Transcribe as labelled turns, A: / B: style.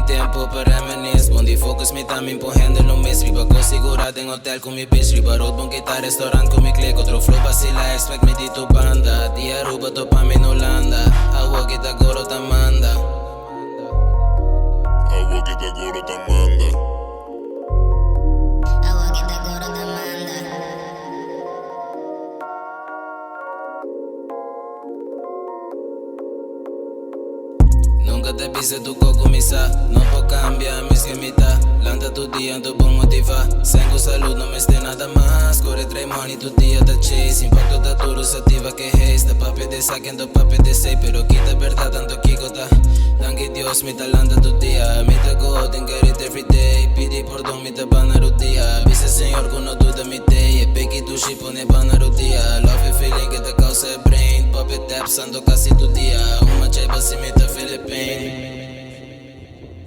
A: Tempo pa reminisce. Bon di focus mi ta mi por handle un mis. Riba cos sigura den hotel cu mi bitch. Riba road bon kita restaurant cu mi clique. Otro flow basila expect mi di tu banda. Di Aruba topa mi na Hulanda. Awo ki ta goro ta manda.
B: Awo ki ta goro ta manda.
C: Awo ki ta goro ta manda.
A: Nunca te bisa tu ko kumisa. No por cambia mi skemita. Lanta tu dia tu bon motiva. Sengo salud no meste nada mas. Corre trae money tu dia ta chase. Impacto ta duro sativa que haze. Ta papia de saque ando papia de say. Pero kita verdad tanto kiko ta. Danki Dios mi ta lanta tu dia. Mi ta go and get it every day. Pidi pordon mi ta bana dia. Bisa Señor ku no duda mi day. E peki dushi pone bana dia. Love e feeling que ta causa e brain. Pop it taps ando casi tu dia. Uma chaiba si mi ta Philippines.